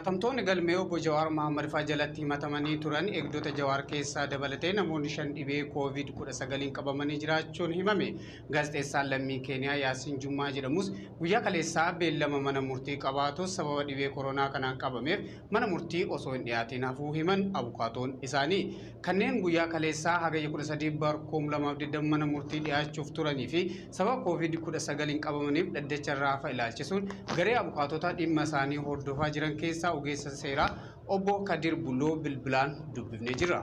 Himatamtoonni galmee obbo Jawaar Mohaammed fa'aa jalatti himatamanii turan eegdota Jawaar keessaa dabalatee namoonni 5 dhibee Covid-19 qabamanii jiraachuun himame. Gaazexeessaan lammii Keeniyaa Yaasiin Jummaa jedhamus guyyaa kaleessaa beellama mana murtii qabaatus sababa dhibee koronaa kanaan qabameef mana murtii osoo hin dhiyaatiin hafuu himan abukaatoon isaanii. Kanneen guyyaa kaleessaa hagayya 13 bara 2020 mana murtii dhiyaachuuf turanii fi sababa Covid-19 qabamaniif dhaddacha irraa hafa ilaalchisuun garee abukaatota dhimma isaanii hordofaa jiran keessaa ogeessa seeraa obbo Kadir Buloo bilbilaan dubbifnee jirra.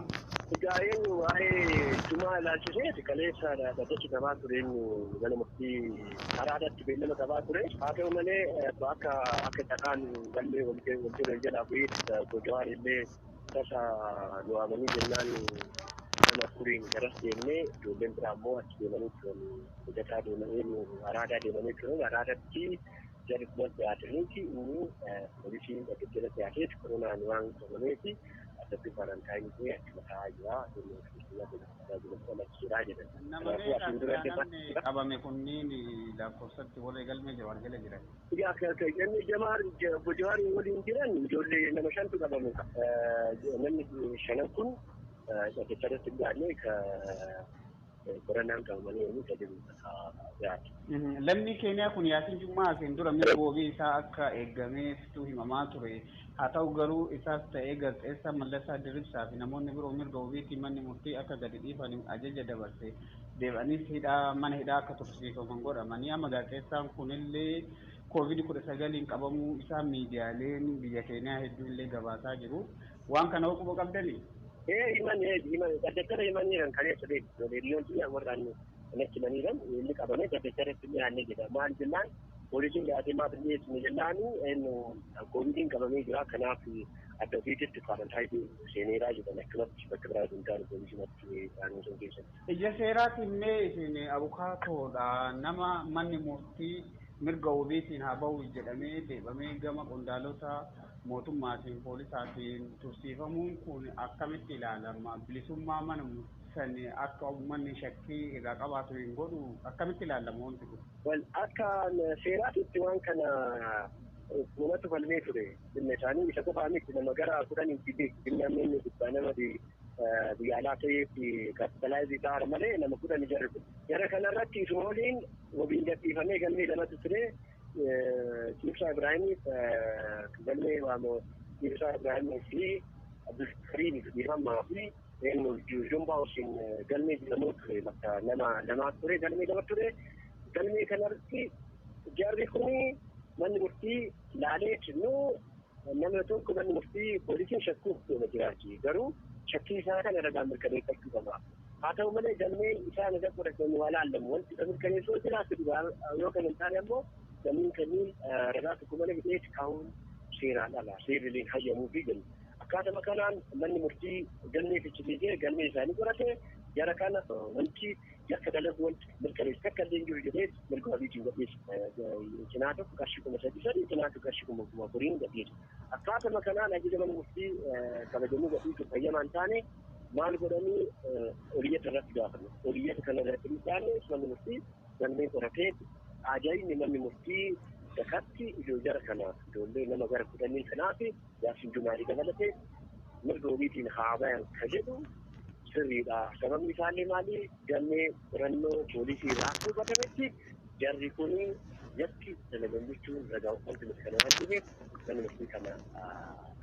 Egaa eenyu waa'ee Jumaa ilaalchisee kaleessa dhaddachi qabaa ture, eenyu mana murtii karaadhaatti beellama qabaa ture. Haa ta'u malee akka carraan galmee walgahii jalaa bu'ee obbo Jawaar illee tasa nu waamanii jennaan nama afuriin garas deemnee, ijoolleen biraa immoo achi deemanii turan, hojjetaa deemanii araadaa deemanii turan. Araadatti jarri kuma dhiyaataniiti inni poolisiin dhaddacha dhiyaateet koronaan waan qabameef addatti kwarantaayinii ta'ee achuma taa'aa jira. Namni qabame kunniin lakkoofsatti warra galmee Jawaar jala jiran. Egaa inni Jawaar obbo Jawaar waliin jiran ijoollee nama 5tu qabame. Namni shanan kun dhaddacha irratti dhiyaannee qorannaan qabamanii inni tajaajila dhiyaate. Lammii Keeniyaa kun Yaasiin Jummaa asiin dura mirga wabii isaa akka eegameeftu himamaa ture. Haa ta'u garuu isaas ta'ee gaazexeessaa Mallasaa Diribsaa fi namoonni biroo mirga wabiitiin manni murtii akka gadi dhiifan ajaja dabarse. Deebi'anis hidhaa mana hidhaa akka tursiifaman godhamanii amma gaazexeessaan kunillee Covid-19 qabamuu isaa miidiyaaleen biyya Keeniyaa hedduun illee gabaasaa jiru. Waan kana quba qabdanii? Ee, himan himan dhaddacha himanii kaleessa beeku. Hiriyoon xiyyaa warraan natti himaniiran inni qabamee dhaddacha irratti dhiyaannee jedha. Maal jennaan, poolisiin dhiyaatee maaf hin dhiyeessine jennaan, koovidiin qabamee jira, kanaaf adda ofiitti kwarantaayinii seeneeraa jedhan, achumatti bakka biraa hin taane poolisiin naannoo sun keessatti. Ija seeraatiin mee isin abukaatoodha, nama manni murtii mirga wabiitiin haa bahu jedhamee deebamee gama qondaalota mootummaatiin poolisaatiin tursiifamuun kun akkamitti ilaalama? Bilisummaa mana sani akka uummanni shakkii irraa qabaatu hin godhu? Akkamitti ilaalama wanti kun? Wal akka seeraatitti waan kana namatu falmee ture. Dhimma isaanii isa qofaa miti, nama gara 10 fide, dhimma inni gubbaa nama biyya alaa ta'eef kapitalaayizii ta'an malee nama 10 jarri kun. Jara kanarratti isuma waliin wabiin gadhiifamee galmee lamatu ture. Ibsaa Ibraahimiif galmee waamu, Ibsaa Ibraahimii fi Abdulkariim dhiifamaa fi eenyu Jumbaa Hussein galmee jedhamu ture, bakka nama lamaa ture, galmee lama ture. Galmee kanarratti jarri kuni manni murtii laalee kennuu nama tokko manni murtii poolisiin shakkuuf deema jiraati. Garuu shakkii isaa kana ragaan mirkaneeffachuu qaba. Haa ta'u malee galmeen isaan irra qoratanii waa laallamu. Wanti mirkaneessuu jiraatu yoo kan hin taane ammoo namni kanneen ragaa tokko malee hidhee kaa'uun seeraan ala, seerri hayyamuu fi jennu. Akkaatuma kanaan manni murtii galmee fichisiisee galmee isaanii qorate, jara kana wanti yakka dalagu wanti mirkaneessu akka illee hin jiru jedhee mirga wabiitiin gadhiise. Cinaa tokko qarshii 3,000 3, cinaa tokko qarshii 4,000n gadhiise. Akkaatuma kanaan ajaja mana murtii kabajamuu gadhiisuuf hayyamaa hin taane maal godhanii oliyyata irratti gaafanne. Oliyyata kana irratti dhiyaanne manni murtii galmee qoratee ajaa'ibni manni murtii dakatti ijoo jara kanaaf ijoollee nama gara 10 kanaaf Yaasiin Jumaarii dabalatee mirga wabiitiin haa bayan ka jedhu sirriidha. Sababni isaallee maali? Galmee qorannoo poolisii irraa akka hubatametti jarri kun yakki dalagan jechuun ragaa wanti mirkanaa'aa jireef manni murtii kana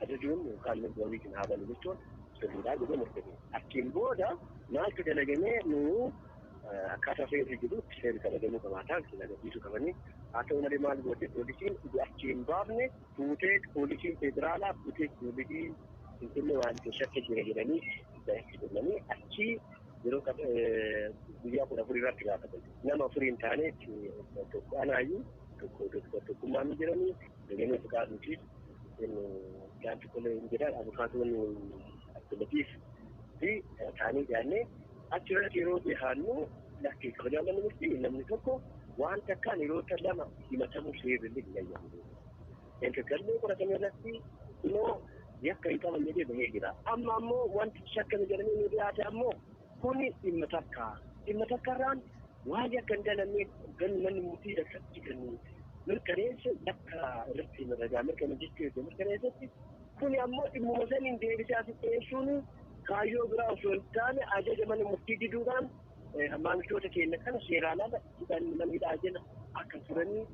ajajuun yookaan mirga wabiitiin haa banu jechuun sirriidha jedhee murteesse. Achiin booda maaltu dalagamee? Nu akkaataa seerri jirutti seerri kabajamuu qabaataa gadhiisuu qabanii. Haa ta'u malee maal goote poolisiin? Achi hin baafne, fuutee poolisiin federaalaa fuutee poolisii Finfinnee waan keessatti jira jedhanii itti kennanii achi yeroo guyyaa 14 irratti gaafatan. Nama afuriin taanee, tokko anaayyuu, tokko doktor Tokkummaan jiranii, Daganee Fiqaaduutiif gaanfi kolee hin jedhan, abukaatoon Abdulatiif fi taanii dhiyaannee achi irratti yeroo dhiyaannu, lakkee kabajaa manni murtii namni tokko waan takkaan yeroo lama himatamuu seerri hin ayyamu. Erga galmee qoratame irratti immoo yakka hin qaban jedhee bahee jira. Amma ammoo wanti shakkame jedhamee nu dhiyaate ammoo kuni dhimma takka. Dhimma takkarraan waan yakka hin dalanneef ganni manni murtii dakkatti kennu. Mirkaneessa bakka irratti ragaa mirkana jechuu mirkaneessatti kuni ammoo dhimmuma saniin deebisee asitti dhiyeessuun kaayyoo biraa osoo hin taane ajaja mana murtii diduudhaan maamiltoota keenya kana seeraan ala mana hidhaa jala akka turanii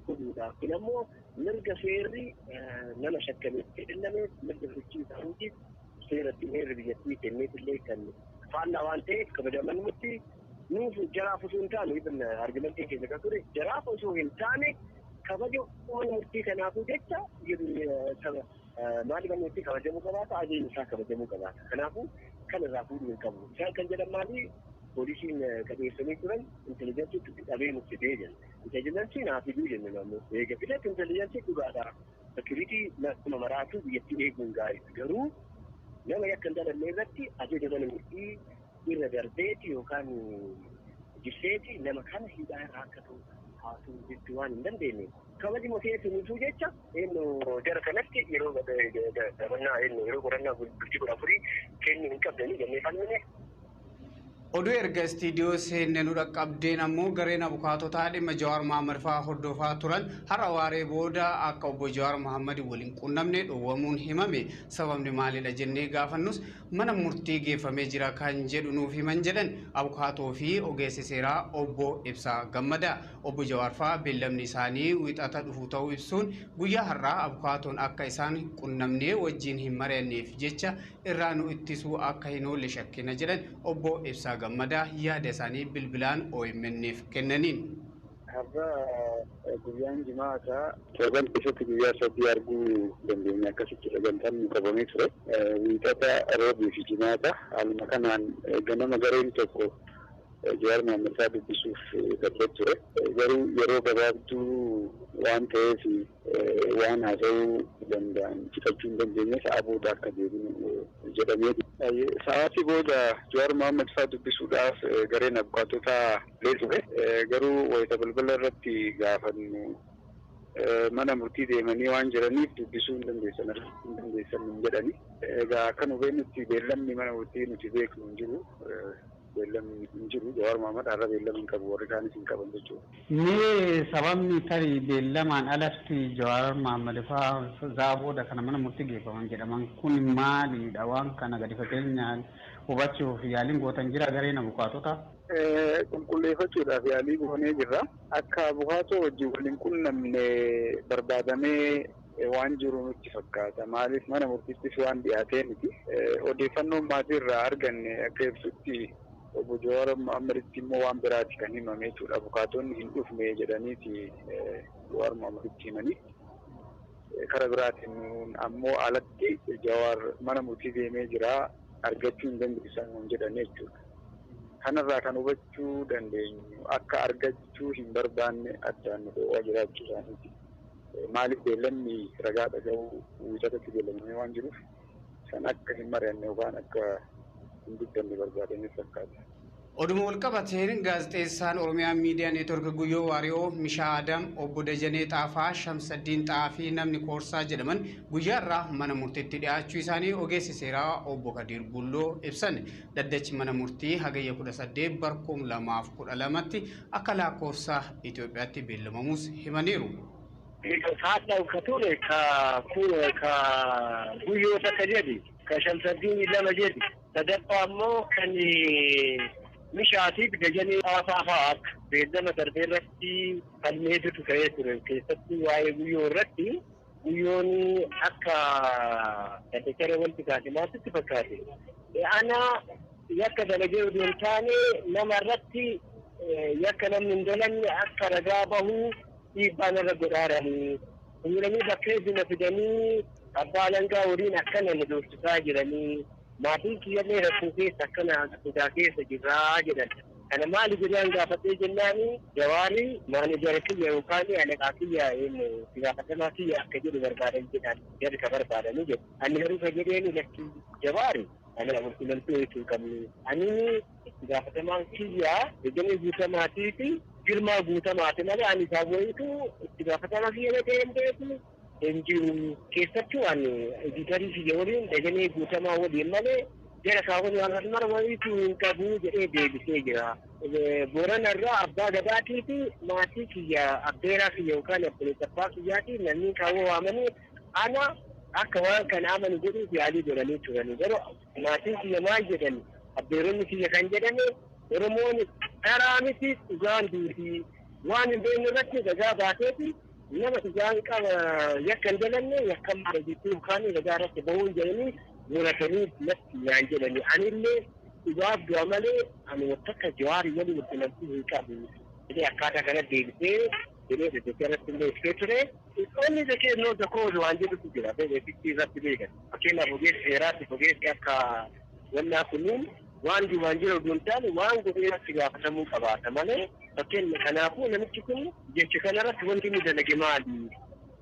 godhuudha. Kun ammoo mirga seerri nama shakkamee kenname mirga sochii isaaniitiif seeratti heerri biyyattii kenneefillee kan faallaa waan ta'eef kabajaman murtii nuuf jaraaf osoo hin taane ibn argumentiin keessa kan ture jaraaf osoo hin taane kabaja mana murtii kanaafuu jecha maali manni murtii kabajamuu qabaata, ajajni isaa kabajamuu qabaata. Kanaafuu kan irraa fuudhuu hin qabu. Isaan kan jedhan maali poolisiin qabeessanii turan intelligensiitti dhabee nuuf fidee jenna. Intelligensiin haa fiduu jenna naannoo. Eega fidetti intelligensii dhugaadha. Sekiriitii nama maraatu biyyattii eeguun gaariidha. Garuu nama yakka hin dalanne irratti ajaja mana murtii irra darbeeti yookaan jibseeti nama kana hidhaa irraa akka ta'u haa ta'u jechuu waan hin dandeenye. Kabaji mootii jecha jara kanatti yeroo qabannaa yeroo qorannaa bultii 14 kennuu hin qabdanii jennee falmine. Oduu erga istiidiyoo seenne nu dhaqqabdeen ammoo gareen abukaatotaa dhimma Jawaar Mohaammed fa'aa hordofaa turan har'a waaree booda akka obbo Jawaar Mohaammed waliin qunnamne dhowwamuun himame. Sababni maalidha jennee gaafannus mana murtii geeffamee jira kan jedhu nuuf himan jedhan abukaatoo fi ogeessi seeraa obbo Ibsaa Gammadaa. Obbo Jawaar fa'aa beellamni isaanii wixata dhufu ta'uu ibsuun guyyaa har'aa abukaatoon akka isaan qunnamnee wajjin hin mari'anneef jecha irraa nu ittisuu akka hin oolle shakkina jedhan obbo Ibsaa Gammadaa yaada isaanii bilbilaan OMN'f kennaniin. Har'a guyyaan jimaataa torban keessatti guyyaa sadii arguu dandeenya akkasitti sagantaan nu qabamee ture. Wiixata, roobii fi jimaata haaluma kanaan ganama gareen tokko Jawaar Mohaammed fa'aa dubbisuuf darbee ture. Garuu yeroo gabaabduu waan ta'eef waan haasa'uu danda'an fixachuu hin dandeenye sa'a booda akka deebinu jedhamee. Sa'aatii booda Jawaar Mohaammed fa'aa dubbisuudhaaf gareen abukaatotaa lee ture. Garuu wayita balbala irratti gaafannu mana murtii deemanii waan jiraniif dubbisuu hin dandeessan hin dandeessan hin jedhani. Egaa akka nu beeknutti beellamni mana murtii nuti beeknu hin jiru. Beellamni hin jiru. Jawaar Mohaammed har'a beellama hin qabu, warri kaanis hin qaban jechuudha. Mee sababni tarii beellamaan alatti Jawaar Mohaammed fa'aa sa'a booda kana mana murtii geeffaman jedhaman kun maalidha? Waan kana gadi fageenyaan hubachuuf yaaliin gootan jira gareen abukaatota? Qulqulleeffachuudhaaf yaalii goonee jirra. Akka abukaatoo wajjin waliin qunnamne barbaadamee waan jiru nutti fakkaata. Maaliif mana murtiittis waan dhiyaatee miti. Odeeffannoon maatii irraa arganne akka ibsutti obbo Jawaar Mohammeditti immoo waan biraati kan himame jechuudha. Abukaatonni hin dhufne jedhaniiti Jawaar Mohammeditti himanii. Kara biraatiin ammoo alatti Jawaar mana murtii deemee jira argachuu hin dandeessan jedhanii jechuudha. Kanarraa kan hubachuu dandeenyu akka argachuu hin barbaanne addaan nu dhoowwaa jiraachuu isaaniiti. Maaliif beellamni ragaa dhaga'uu wiixatatti beellamamee waan jiruuf san akka hin mari'anne yookaan akka hin dubbanne barbaadamee fakkaata. Oduma walqabateen gaazexeessaan Oromiyaa Miidiyaa Neetwork Guyyoo Waariyoo, Mishaa Adam, Obbo Dajanee Xaafaa, Shamsaddiin Xaafii namni Koorsaa jedhaman guyyaa irraa mana murtiitti dhiyaachuu isaanii ogeessi seeraa Obbo Kadiir Bulloo ibsan. Dhaddachi mana murtii hagayya 18 bara 2012tti akka lakkoofsa Itoophiyaatti beellamamus himaniiru. Haadha ka ture ka Guyyoo takka jedhi ka Shamsaddiin lama jedhi sadaffaa ammoo kan Mishaatiif Dajanee Xaafaa fa'aa akka beellama darbee irratti falmeetu ka'ee ture. Keessattuu waa'ee Guyyoo irratti Guyyoon akka dhaddacha wanti kaasimaatti fakkaate. Ana yakka dalagee odoo hin taane nama irratti yakka namni hin dalanne akka ragaa bahuu dhiibbaan irra godhaaranii. Fuudhanii bakka hedduu fidanii abbaa alangaa waliin akkana nu doorsisaa jiranii. Maatiin kiyyallee rakkoo keessa akkana sodaa keessa jirraa jedhan. Kana maali jedhan gaafatee jennaani Jawaari maanejara kiyya yookaan alaqaa kiyya gaafatamaa kiyya akka jedhu barbaadan jedhan jarri ka barbaadanii jedhu. Ani garuu ka jedheen lakki Jawaari ani walqunnamtii jechuu hin qabnu. Ani gaafatamaan kiyya Dajanee Guutamaatii fi Girmaa Guutamaati malee ani isaan wayitu itti gaafatamaa kiyya na ta'e hin beeku. Hin jiru. Keessattuu ani editarii kiyya waliin Dajanee Guutamaa waliin malee Jara kaawwan waan mara wayiitu hin qabu jedhee deebisee jira. Boorana irraa abbaa gadaatii fi maatii kiyya abbeeraa kiyya yookaan obboleessa abbaa kiyyaatii namni kaawwa waamanii ana akka waan kana amanu godhuuf yaalii godhanii turanii. Garuu maatiin kiyya maal jedhan, abbeeronni kiyya kan jedhame, Oromoon karaa miti dhugaan duuti, waan hin beekne irratti ragaa baateeti nama dhugaan qaba yakka hin dalanne yakka maal jechuu yookaan ragaa irratti bahuun jedhanii muratanii natti naan jedhani. Anillee dhugaaf du'a malee ani takka Jawaarii waliin wal hin qabu jedhee akkaataa kana deebisee jedhee deddeebii irratti illee ibsee ture. Only the case not the cause waan jedhutu jira. Beeksisti irratti beekan. Fakkeenyaaf, ogeessi seeraatti ogeessi akka wannaa kunniin waan waan jiru osoo hin taane waan godhee irratti gaafatamuu qabaata malee. Fakkeenya kanaafuu namichi kun jecha kanarratti wanti inni dalage maali?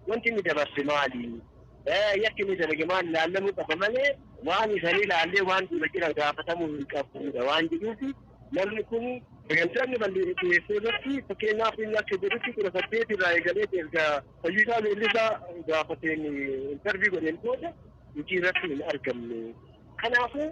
Wanti inni dabarse maali? Yakki inni dalage maali laallamuu qaba malee waan isanii laallee waan dura jira gaafatamuu hin qabudha waan jedhuufi namni kun sagantaa inni balleessee irratti, fakkeenyaaf, inni akka jedhutti 18 irraa eegalee erga Fayyisaa Leellisaa gaafateen interview godheen booda hojii irratti hin argamne. Kanaafuu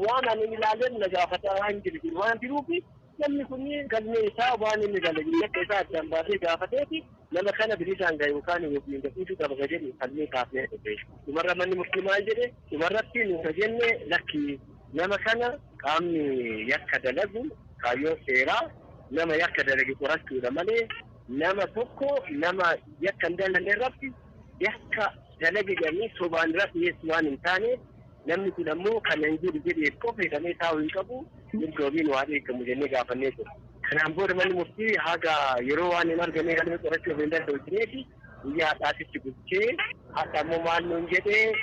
waan ani ilaaleen na gaafataa waan jiru waan jiruufi namni kun galmee isaa waan inni dalage yakka isaa addaan baasee gaafateeti nama kana bilisaan gahe yookaan yookiin gadhiisuu qaba ka jedhu falmii kaafnee dhufe. Dhumarra manni murtii maal jedhe? Dhumarratti nu ka jenne, lakki, nama kana qaamni yakka dalagu, kaayyoo seeraa nama yakka dalage qorachuudha malee nama tokko nama yakka hin dalagne irratti yakka dalage jedhanii sobaan irratti dhiyeessu waan hin taane, namni kun ammoo kana hin jiru jedheef qofa hidhamee taa'uu hin qabu, mirga wabiin waan eegamu jennee gaafannee jiru. Kanaan booda manni murtii haga yeroo waan hin argamne galmee qorachuuf hin danda'u jedheeti guyyaa har'aatitti bulchee, har'a ammoo maal nuun jedhee,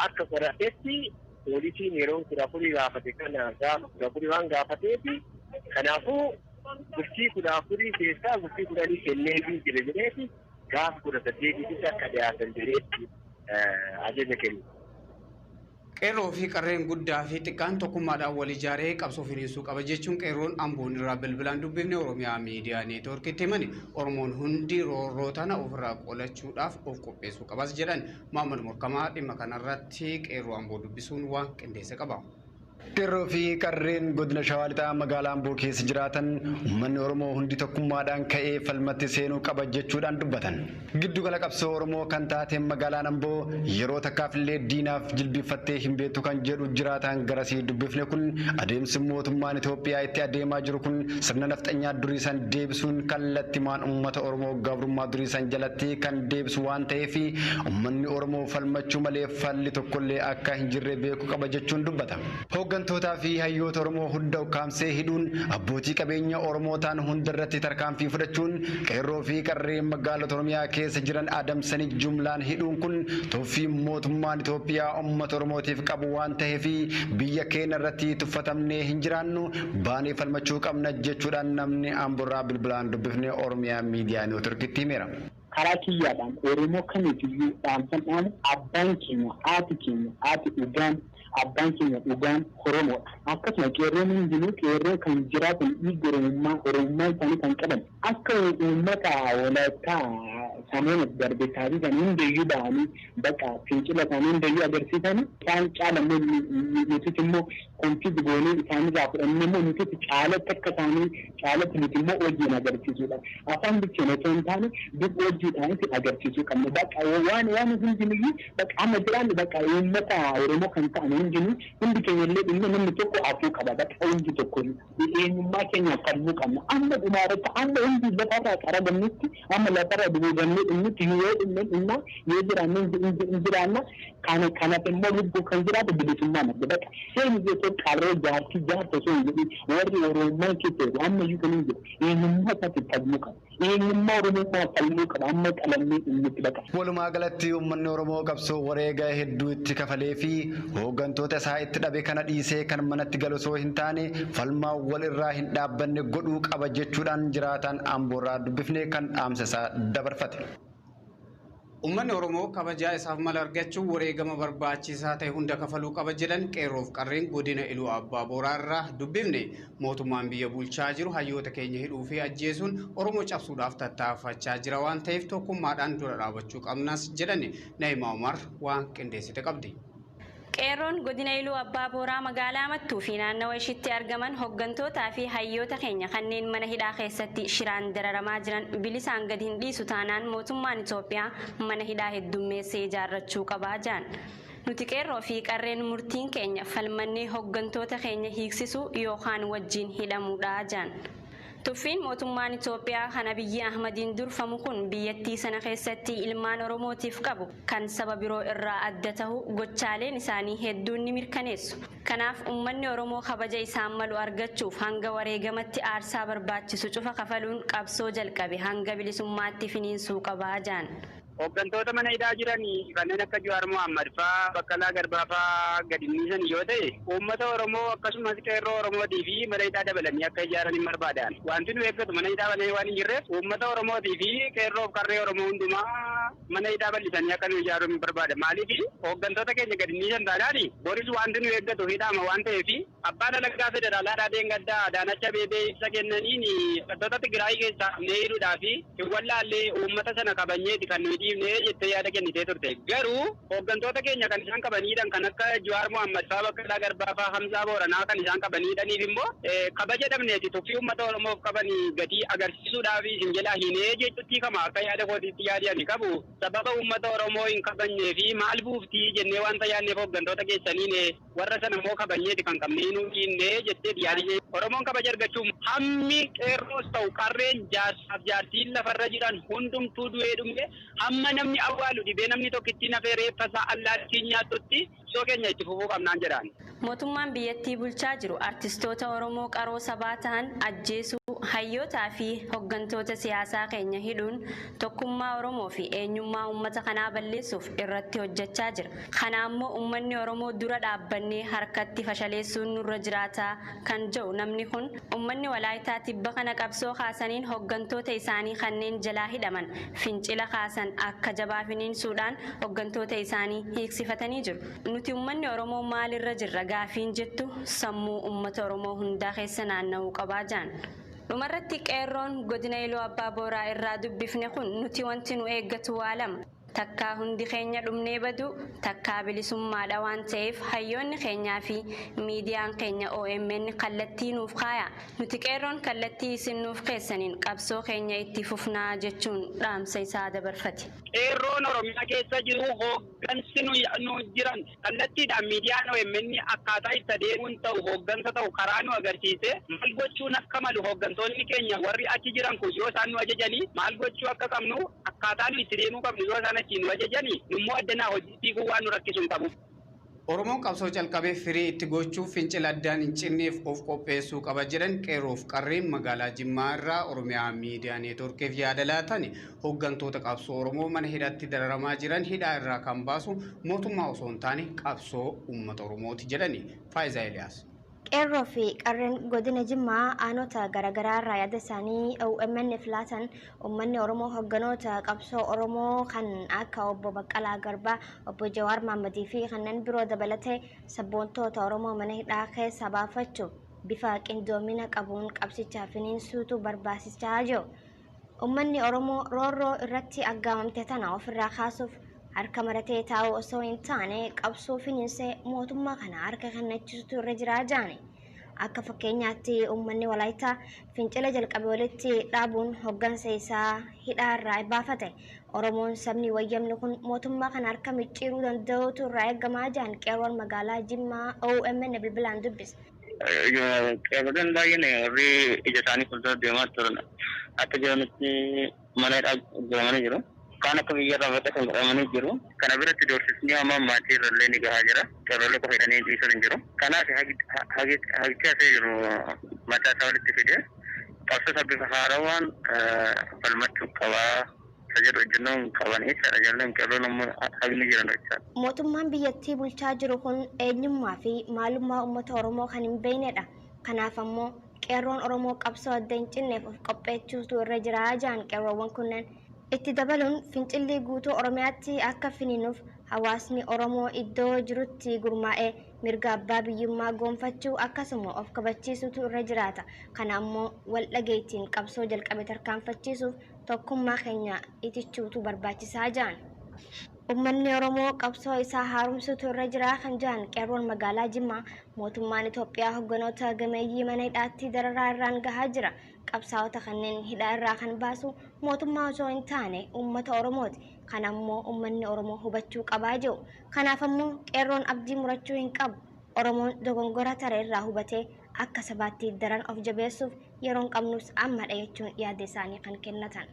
akka qoratetti poolisiin yeroo 14 gaafate kana gaafa 14 waan gaafateefi kanaafuu bultii 14 keessaa bultii 10 kenneefii jira jedheeti gaafa 18tti akka dhiyaatan jedheetti ajaja kenne. Qeerroo fi qarreen guddaa fi xiqqaan tokkummaadhaan wal ijaaree qabsoo finiinsuu qaba jechuun qeerroon Amboon irraa bilbilaan dubbifne Oromiyaa Miidiyaa Neetwoorkitti himani. Oromoon hundi roorroo tana ofirraa qolachuudhaaf of qopheessuu qabas jedhan. Maamad Morkamaa dhimma kanarratti qeerroo Amboo dubbisuun waan qindeesse qaba. Qeerroo fi qarreen godina Shawaa Lixaa magaalaa Amboo keessa jiraatan uummanni Oromoo hundi tokkummaadhaan ka'ee falmatti seenuu qaba jechuudhaan dubbatan. Giddugala qabsoo Oromoo kan taate magaalaan Amboo yeroo takkaafillee diinaaf jilbifattee hin beektu kan jedhu jiraataan garasii dubbifne kun, adeemsi mootummaan Itoophiyaa itti adeemaa jiru kun sirna nafxanyaa durii san deebisuun kallattimaan uummata Oromoo gabrummaa durii san jalatti kan deebisu waan ta'eef uummanni Oromoo falmachuu malee falli tokkollee akka hin jirre beekuu qaba jechuun dubbata. Hooggantootaa fi hayyoota Oromoo hunda ukkaamsee hidhuun, abbootii qabeenya Oromoo ta'an hunda irratti tarkaanfii fudhachuun, qeerroo fi qarreen magaalota Oromiyaa keessa jiran adamsanii jumlaan hidhuun kun tuffii mootummaan Itoophiyaa uummata Oromootiif qabu waan ta'eef biyya keenya irratti tuffatamnee hin jiraannu, baanee falmachuu qabna jechuudhaan namni Amborraa bilbilaan dubbifne Oromiyaa Miidiyaa Neetworkitti himeera. Karaa kiyyaadhaan Oromoo kamiifiyyuu dhaamsan dhaamu, abbaan keenya, haati keenya, haati dhugaan, abbaan keenya dhugaan Oromoodha. Akkasuma qeerroon hundinuu qeerroo kan jiraatan dhiiga Oromummaa, Oromummaa isaanii kan qaban, akka uummata Walaayittaa samoona darbe taasisan hundayyuu ba'anii bakka fincila isaanii hundayyuu agarsiisan isaan caala immoo nutis immoo confuse goonee isaanirraa fudhannee immoo nutis caalatti akka isaanii caalatti nuti immoo hojiin agarsiisuudha. Afaan bicheen osoo hin taane dub hojiidhaanis agarsiisuu qabna. Bakka waan hundinuyyuu bakka amma jiraannu bakka uummata Oromoo kan ta'an hundinuu hundi keenya illee dhimma namni tokko hafuu qaba. Bakka hundi tokko eenyummaa keenya falmuu qabna. Amma dhumaa irratti, amma hundi lafarraa qaragamnutti, amma lafarraa duguugannee dhumnutti, yoo dhumne dhumna, yoo jiraanne hin jiraanna. Kana kanaaf immoo lubbuu kan jiraatu bilisummaa marga. Bakka seeni jechuun qarree jaartii jaarta osoo hin jedhin warri Oromummaa keessa jiru ammayyuu kan hin jiru eenyummaa isaatti falmuu qaba. Eenyummaa Oromummaa falmuu qaba amma qalamnee dhumnutti bakka. Walumaa galatti uummanni Oromoo qabsoo wareega hedduu itti kafalee fi hooggantoota isaa itti dhabe kana dhiisee kan manatti galu osoo hin taane falmaa wal irraa hin dhaabbanne godhuu qaba jechuudhaan jiraataan Amboorraa dubbifne kan dhaamsa isaa dabarfate. Uummanni Oromoo kabajaa isaaf mala argachuun wareegama barbaachisaa ta'e hunda kafaluu qaba jedhan qeerroof qarreen godina Iluu Abbaa Booraa irraa dubbifne. Mootummaan biyya bulchaa jiru hayyoota keenya hidhuu fi ajjeesuun Oromoo cabsuudhaaf tattaafachaa jira waan ta'eef tokkummaadhaan dura dhaabachuu qabnas jedhan. Naa'imaa Umar waan qindeessite qabdi. Qeerroon godina Iluu Abbaa Booraa magaalaa Mattuu fi naannawa ishiitti argaman hoggantootaa fi hayyoota keenya kanneen mana hidhaa keessatti shiraan dararamaa jiran bilisaan gad hin dhiisu taanaan mootummaan Itoophiyaa mana hidhaa heddummeessee ijaarrachuu qabaa jedhan. Nuti qeerroo fi qarreen murtiin keenya falmannee hoggantoota keenya hiiksisuu yookaan wajjin hidhamuudha jedhan. Tuffiin mootummaan Itoophiyaa kan Abiyyi Ahmadiin durfamu kun biyyattii sana keessatti ilmaan Oromootiif qabu kan saba biroo irraa adda tahu gochaaleen isaanii hedduun ni mirkaneessu. Kanaaf uummanni Oromoo kabaja isaan malu argachuuf hanga wareegamatti aarsaa barbaachisu cufa kafaluun qabsoo jalqabe hanga bilisummaatti finiinsuu qabaa jedhan. Hooggantoota mana hidhaa jiran kanneen akka Jawaar Mohaammed fa'aa Baqqalaa Garbaa fa'aa gadi dhiisan yoo ta'e uummata Oromoo akkasumas qeerroo Oromootii fi mana hidhaa dabalanii akka ijaaran hin barbaadan. Wanti nu eeggatu mana hidhaa malee waan hin jirreef uummata Oromootii fi qeerroo fi qarree Oromoo hundumaa mana hidhaa bal'isanii akka nu ijaaru hin barbaadan. Maaliif hooggantoota keenya gadi dhiisan taanaan boris wanti nu eeggatu hidhaama waan ta'eef abbaan alangaa federaalaa Dhaadeen Gaddaa Adaanach Abeebee ibsa kennaniin hidhattoota Tigraay keessaa qabnee hidhuudhaa fi hin wallaallee uummata sana kabajneeti kan nuyi dhiifne jettee yaada kennitee turte. Garuu hooggantoota keenya kan isaan qabaniidhaan kan akka Jawaar Mohaammed fa'aa Baqqalaa Garbaa fa'aa Hamzaa Booranaa kan isaan qabaniidhaniif immoo kabaja dhabneeti tuffii uummata Oromoof qabanii gatii agarsiisuudhaaf isin jalaa hinee jechuutti kama akka yaada kootiitti yaadi ani qabu sababa uummata Oromoo hin kabajnee fi maal buuftii jennee wanta yaadneef hooggantoota keessaniin warra sana immoo kabajneeti kan qabnee nuu dhiifne jettee yaadi. Oromoon kabaja argachuuf hammi qeerroos ta'u qarreen jaarsaaf jaartiin lafarra jiran hundumtuu du'ee dhumee hamma namni awwaalu dhibee namni tokkitti nafee reeffa isaa allaattiin nyaattutti soo keenya itti fufuu qabnaan jedhaan. Mootummaan biyyattii bulchaa jiru artistoota Oromoo qaroo sabaa ta'an ajjeesuu, hayyootaa fi hooggantoota siyaasaa keenya hidhuun tokkummaa Oromoo fi eenyummaa uummata kanaa balleessuuf irratti hojjechaa jira. Kana ammoo uummanni Oromoo dura dhaabbannee harkatti fashaleessuun nurra jiraataa kan jedhu namni kun uummanni Walaayitaa tibba kana qabsoo kaasaniin hooggantoota isaanii kanneen jalaa hidhaman fincila kaasan akka jabaa finiinsuudhaan hooggantoota isaanii hiiksifatanii jiru. Nuti uummanni Oromoo maalirra jirra gaafiin jettu sammuu uummata Oromoo hundaa keessa naanna'uu qabaa jedhan. Dhumarratti qeerroon godina Iluu Abbaa Booraa irraa dubbifne kun nuti wanti nu eeggatu waa lama. Takkaa hundi keenya dhumnee badu takkaa bilisummaadha waan ta'eef hayyoonni keenyaa fi miidiyaan keenya OMN kallattii nuuf kaaya. Nuti qeerroon kallattii isin nuuf keessaniin qabsoo keenya itti fufnaa jechuun dhaamsa isaa dabarfate. Qeerroon Oromiyaa keessa jiru hooggansi nu jiran kallattiidhaan miidiyaan OMN akkaataa itti adeemuun ta'u hooggansa ta'u karaa nu agarsiise maal gochuun akka malu hooggantoonni keenya warri achi jiran kun yoo isaan nu ajajanii maal gochuu akka qabnu akkaataa nu itti deemuu qabnu yoo isaan achiin nu ajajanii immoo addanaa hojii waan nu rakkisu hin qabu. Oromoon qabsoo calqabee firii itti gochuuf fincila addaan hin cinneef of qopheessuu qaba jedhan qeerroof qarreen magaalaa Jimmaa irraa Oromiyaa Miidiyaa Neetwoorkiif yaada laatan hooggantoota qabsoo Oromoo mana hidhaatti dararamaa jiran hidhaa irraa kan baasu mootummaa osoo hin taane qabsoo uummata Oromooti jedhani. Faayisaa Eliyaas. Qeerroo fi qarreen godina Jimmaa aanota garaagaraa irraa yaada isaanii OMN laatan uummanni Oromoo hogganoota qabsoo Oromoo kan akka obbo Baqqalaa Garbaa, obbo Jawaar Mohammadii fi kanneen biroo dabalatee sabboontoota Oromoo mana hidhaa keessaa baafachuuf bifa qindoomina qabuun qabsicha finiinsuutu barbaachisaa jiru. Uummanni Oromoo roorroo irratti aggaamamte tana ofirraa kaasuuf harka maratee taa'uu osoo hin taane qabsoo finiinsee mootummaa kana harka kennachiisutu irra jiraa jaane. Akka fakkeenyaatti uummanni Walaayitaa fincila jalqabe walitti dhaabuun hoggansa isaa hidhaa irraa baafate. Oromoon sabni wayyamni kun mootummaa kana harka micciiruu danda'utu irraa eegamaa jaan qeerroon magaalaa Jimmaa OMN bilbilaan dubbise. Qeerroleen baay'een warri ija isaanii fuuldura deemaa turan akka jiranitti mana hidhaa guuramanii jiru. Kaan akka biyya irraa baqatan godhamanii jiru. Kana biratti doorsisni hamaa maatii irrallee ni gahaa jira. Qeerrolee qofa hidhanii dhiisan hin jiru. Kanaaf hagichi hafee jiru mataa isaa walitti fidee qabsoo isaa bifa haarawaan falmachuu qabaa. Isa jedhu hojjennoon qaban jechaadha. Ijoolleen qeerroon ammoo hagni jiran jechaadha. Mootummaan biyyattii bulchaa jiru kun eenyummaa fi maalummaa uummata Oromoo kan hin beeknedha. Kanaaf ammoo qeerroon Oromoo qabsoo adda hin cinneef of qopheessuutu irra jira jaan qeerroowwan kunneen. Itti dabaluun fincilli guutuu Oromiyaatti akka finiinuuf hawaasni Oromoo iddoo jirutti gurmaa'ee mirga abbaa biyyummaa goonfachuu akkasuma of kabachiisuutu irra jiraata. Kana ammoo wal dhageettiin qabsoo jalqabe tarkaanfachiisuuf tokkummaa keenya itichuutu barbaachisaa jaan. Uummanni Oromoo qabsoo isaa haaromsuutu irra jira kan jedhan qeerroon magaalaa Jimmaa mootummaan Itoophiyaa hogganoota gameeyyii mana hidhaatti dararaa irraan gahaa jira. Qabsaa'ota kanneen hidhaa irraa kan baasu mootummaa osoo hin taane uummata Oromooti. Kana ammoo uummanni Oromoo hubachuu qabaa jiru. Kanaaf ammoo qeerroon abdii murachuu hin qabu. Oromoon dogongora tare irraa hubatee akka sabaatti daran of jabeessuuf yeroon qabnus ammadha jechuun yaada isaanii kan kennatan.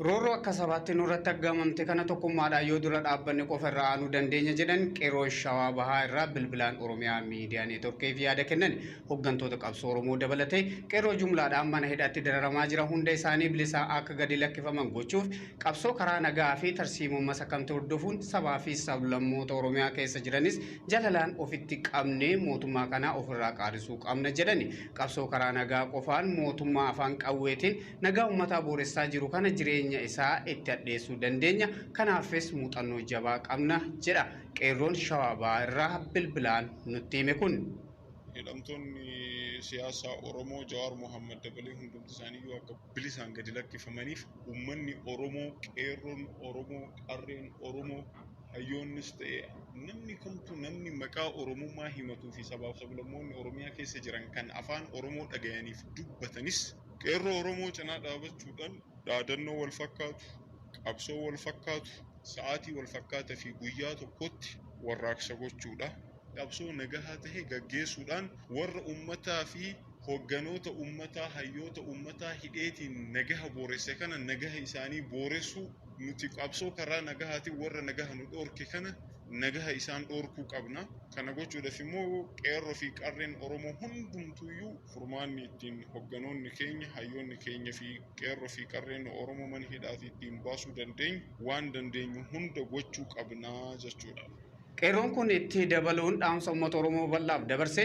Roorroo akka sabaatti nurratti aggaamamte kana tokkummaadhaan yoo dura dhaabbanne qofa irraa aanuu dandeenya jedhan qeerroo Shawaa Bahaa irraa bilbilaan Oromiyaa Miidiyaa Neetworkiif yaada kennan. Hooggantoota qabsoo Oromoo dabalatee qeerroo jumlaadhaan mana hidhaatti dararamaa jira hunda isaanii bilisaa akka gadi lakkifaman gochuuf qabsoo karaa nagaa fi tarsiimoo masakamte hordofuun sabaa fi sablammoota Oromiyaa keessa jiranis jalalaan ofitti qabnee mootummaa kanaa ofirraa qaarisuu qabna jedhani. Qabsoo karaa nagaa qofaan mootummaa afaan qawweetiin nagaa uummataa booressaa jiru kana jireenya isaa itti adheessuu dandeenya. Kanaafis muuxannoo jabaa qabna jedha qeerroon Shawaa Bahaa irraa bilbilaan nutti hime kun. Hidhamtoonni siyaasaa Oromoo Jawaar Mohaammed dabalee hundumti isaaniiyyuu akka bilisaan gadi lakkifamaniif uummanni Oromoo, qeerroon Oromoo, qarreen Oromoo, hayyoonnis ta'e namni kamtu namni maqaa Oromummaa himatuu fi sabaaf sablammoonni Oromiyaa keessa jiran kan afaan Oromoo dhagayaniif dubbatanis qeerroo Oromoo cinaa dhaabachuudhaan dhaadannoo wal fakkaatu, qabsoo wal fakkaatu, sa'aatii wal fakkaataa fi guyyaa tokkotti warraaqsa gochuudha. Qabsoo nagahaa tahe gaggeessuudhaan warra uummataa fi hogganoota uummataa, hayyoota uummataa hidheetiin nagaha booresse kana nagaha isaanii booressuu, nuti qabsoo karaa nagahaatiin warra nagaha nu dhoorke kana nagaha isaan dhoorkuu qabna. Kana gochuudhaaf immoo qeerroo fi qarreen Oromoo hundumtuyyuu furmaanni ittiin hogganoonni keenya, hayyoonni keenya fi qeerroo fi qarreen Oromoo mana hidhaatii ittiin baasuu dandeenyu waan dandeenyu hunda gochuu qabnaa jechuudha. Qeerroon kun itti dabaluun dhaamsa uummata Oromoo bal'aaf dabarse.